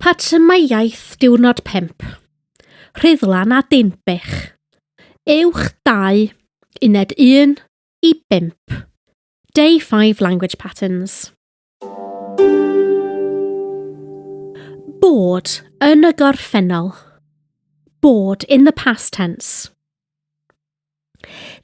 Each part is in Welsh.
Patrymau iaith diwrnod 5. Rhuddlan a Dinbych. Uwch 2, uned 1 i 5. Day 5 language patterns. Bod yn y gorffennol. Bod in the past tense.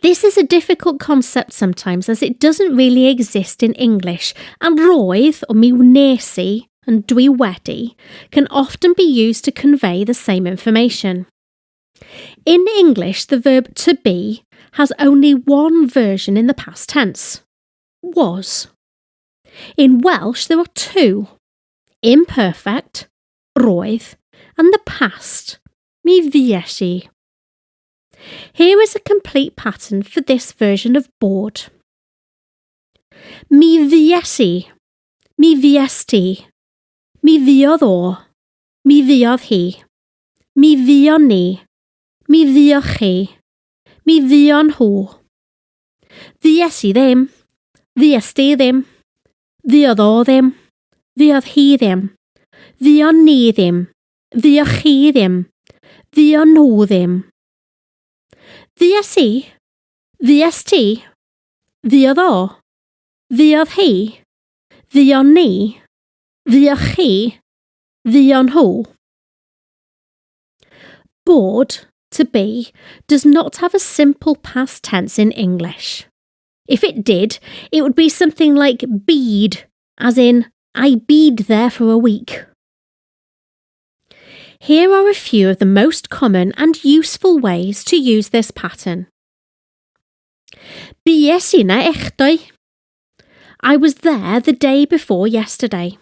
This is a difficult concept sometimes as it doesn't really exist in English and roedd or mi wnes i and dwi wedi can often be used to convey the same information. In English, the verb to be has only one version in the past tense was. In Welsh, there are two imperfect, roedd, and the past, mi fues i. Here is a complete pattern for this version of bod. Mi fues i, mi fues ti, mi fuodd o, mi fuodd hi, mi fuon ni, mi fuoch chi, mi fuon nhw. Fues i ddim, fues ti ddim, fuodd o ddim, fuodd hi ddim, fuon ni ddim, fuoch chi ddim, fuon nhw ddim. Fues i, fues ti, fuodd o, fuodd hi, fuon ni, fuoch chi, fuon nhw. Bod, to be, does not have a simple past tense in English. If it did, it would be something like beed, as in, I beed there for a week. Here are a few of the most common and useful ways to use this pattern. Bues i 'na echdoe. I was there the day before yesterday.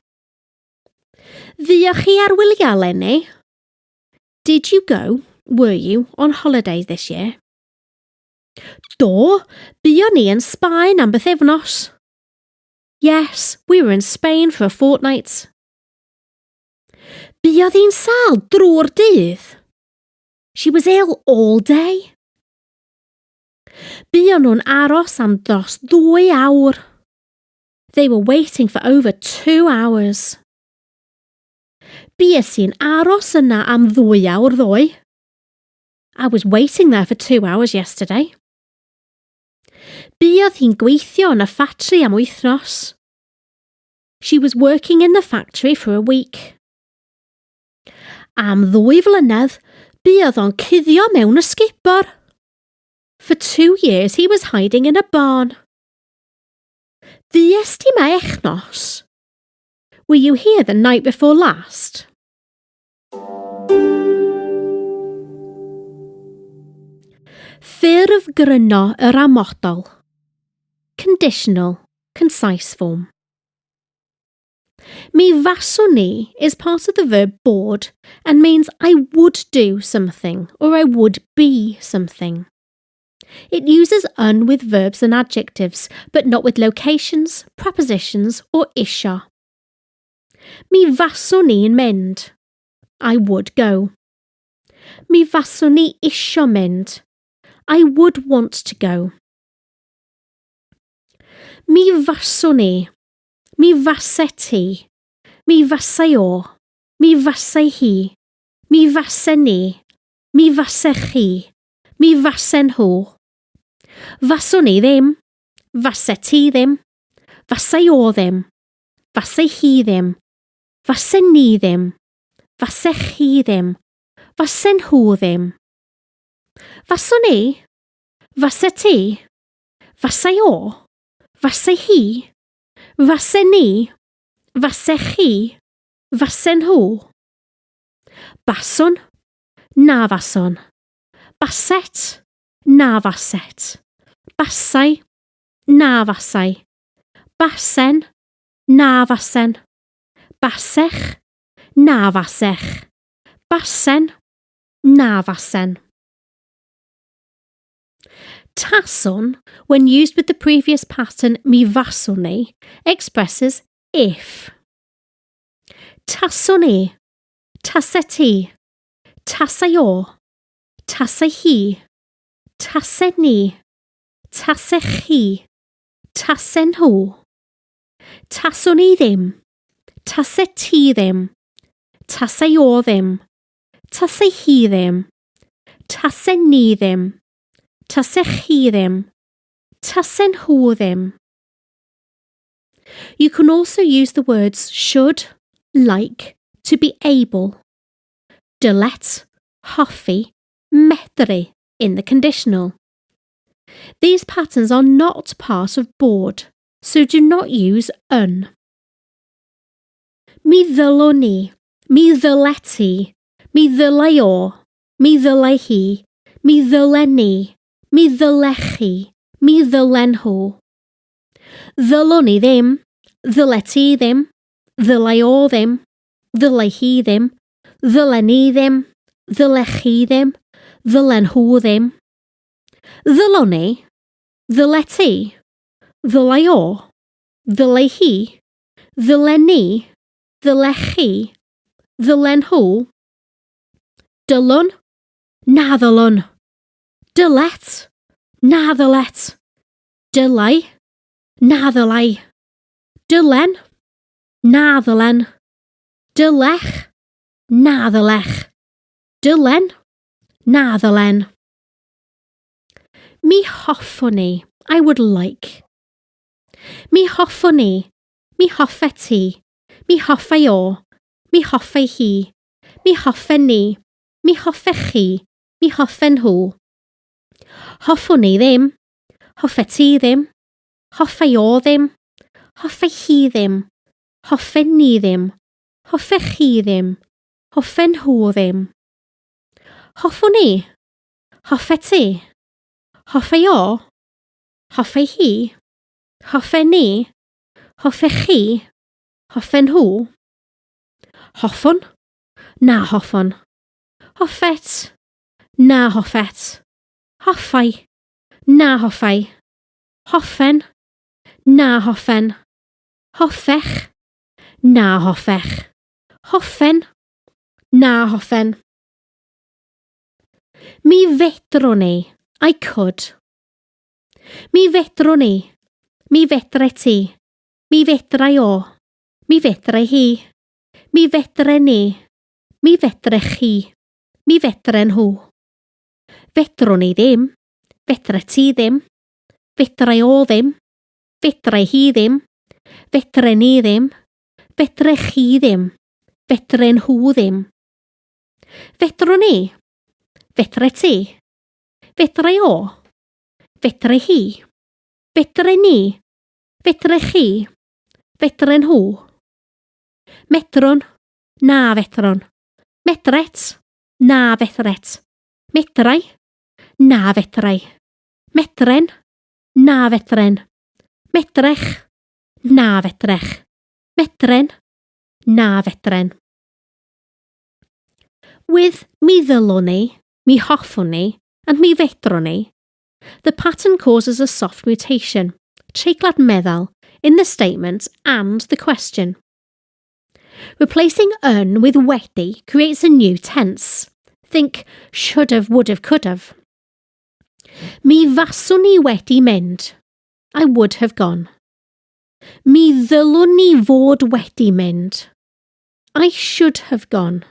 Fuoch chi ar wyliau eleni? Did you go, were you, on holidays this year? Do, buon ni yn Sbaen am bythefnos. Yes, we were in Spain for a fortnight. Buodd hi'n sâl drwy'r dydd. She was ill all day. Buon nhw'n aros am dros ddwy awr. They were waiting for over two hours. Bues i'n aros yna am ddwy awr ddoe. I was waiting there for two hours yesterday. Buodd hi'n gweithio yn y ffatri am wythnos. She was working in the factory for a week. Am ddwy flynedd, buodd o'n cuddio mewn ysgubor. For two years he was hiding in a barn. Fuest ti 'ma echnos? Were you here the night before last? Ffurf gryno yr amodol. Conditional, concise form. Mi faswn i is part of the verb bod and means I would do something or I would be something. It uses yn with verbs and adjectives, but not with locations, prepositions or isio. Mi faswn i'n mynd. I would go. Mi faswn i isio mynd. I would want to go. Mi faswn i. Mi fase ti. Mi fasai o. Mi fasai hi. Mi fasen ni. Mi fasech chi. Mi fasen nhw. Faswn i ddim. Fase ti ddim. Fasai o ddim. Fasai hi ddim. Fasen ni ddim. Fasech chi ddim. Fasen nhw ddim. Faswn i. Fase ti. Fasai o. Fasai hi. Fasen ni. Fasech chi. Fasen nhw. Baswn. Na faswn. Baset. Na faset. Basai. Na fasai. Basen. Na fasen. Basech. Na fasech. Basen, na fasen. Taswn, when used with the previous pattern mi faswn i, expresses if. Taswn i, tase ti, tasai o, tasai hi, tase ni, tase chi, tase nhw. Taswn i ddim, tase ti ddim, tasai o ddim, tasai hi ddim, tase ni ddim, tase chi ddim, tase nhw ddim. You can also use the words should, like, to be able, dylet, hoffi, medru in the conditional. These patterns are not part of bod, so do not use yn. Mi ddylwn i, mi ddylet ti, mi ddylai o, mi ddylai hi, mi ddylen ni, mi ddylech chi, mi ddylen nhw. Ddylwn i ddim, ddylet ti ddim, ddylai o ddim, ddylai hi ddim, ddylen ni ddim, ddylech chi ddim, ddylen nhw ddim. Ddylwn i, ddylet ti, ddylai o, ddylai hi, ddylen ni, ddylech chi, ddylen nhw. Dylwn, na ddylwn. Dylet, na ddylet. Dylai, na ddylai. Dylen, na ddylen. Dylech, na ddylech. Dylen, na ddylen. Mi hoffwn i, I would like. Mi hoffwn i, mi hoffet ti, mi hoffai o, mi hoffai hi, mi hoffen ni, mi hoffech chi, mi hoffen nhw. Hoffwn i ddim, hoffet ti ddim, hoffai o ddim, hoffai hi ddim, hoffen ni ddim, hoffech chi ddim, hoffen nhw ddim. Hoffwn i, hoffet ti, hoffai o, hoffai hi, hoffen ni, hoffech chi, hoffen nhw. Hoffwn, na hoffwn. Hoffet, na hoffet. Hoffai, na hoffai. Hoffen, na hoffen. Hoffech, na hoffech. Hoffen, na hoffen. Mi fedrwn i, I could. Mi fedrwn i, mi fedre ti, mi fedrai o, mi fedrai hi, mi fedre ni, mi fedrech chi, mi fedre nhw. Fedrwn i ddim, fedre ti ddim, fedrai o ddim, fedrai hi ddim, fedre ni ddim, fedrech chi ddim, fedre nhw ddim. Fedrwn i, fedre ti, fedrai o, fedrai hi, fedre ni, fedrech chi, fedre nhw. Medrwn, na fedrwn. Medret, na fedret. Medrai, na fedrai. Medren, na fedren. Medrech, na fedrech. Medren, na fedren. With mi ddylwn i, mi hoffwn i, and mi fedrwn i, the pattern causes a soft mutation, treiglad meddal, in the statement and the question. Replacing yn with wedi creates a new tense. Think should have, would have, could have. Mi faswn i wedi mynd. I would have gone. Mi ddylwn i fod wedi mynd. I should have gone.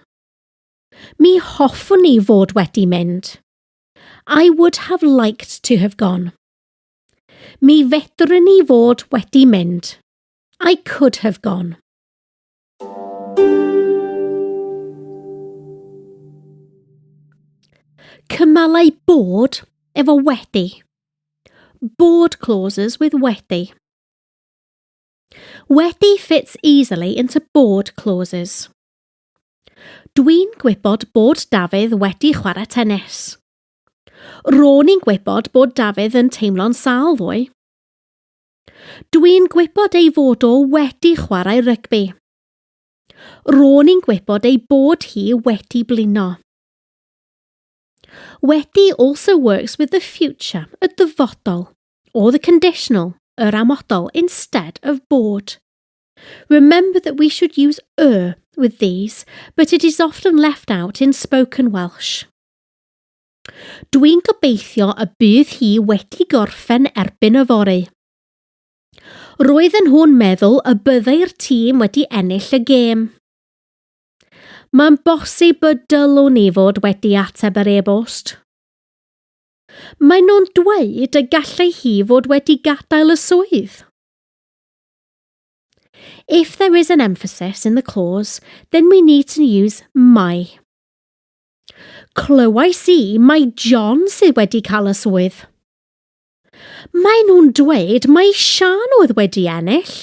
Mi hoffwn i fod wedi mynd. I would have liked to have gone. Mi fedrwn i fod wedi mynd. I could have gone. Cymalau bod efo wedi. Bod clauses with wedi. Wedi fits easily into bod clauses. Dwi'n gwybod bod Dafydd wedi chwarae tennis. Ro'n i'n gwybod bod Dafydd yn teimlo'n sâl ddoe. Dwi'n gwybod ei fod o wedi chwarae rygbi. Ro'n i'n gwybod ei bod hi wedi blino. Wedi also works with the future, y dyfodol, or the conditional, yr amodol, instead of bod. Remember that we should use y with these, but it is often left out in spoken Welsh. Dwi'n gobeithio y bydd hi wedi gorffen erbyn yfory. Roedden nhw'n meddwl y byddai'r tîm wedi ennill y gêm. Mae'n bosib y dylwn i fod wedi ateb yr e-bost. Maen nhw'n dweud y gallai hi fod wedi gadael y swydd. If there is an emphasis in the clause, then we need to use mai. Clywais i mai John sydd wedi cael y swydd. Maen nhw'n dweud mai Siân oedd wedi ennill.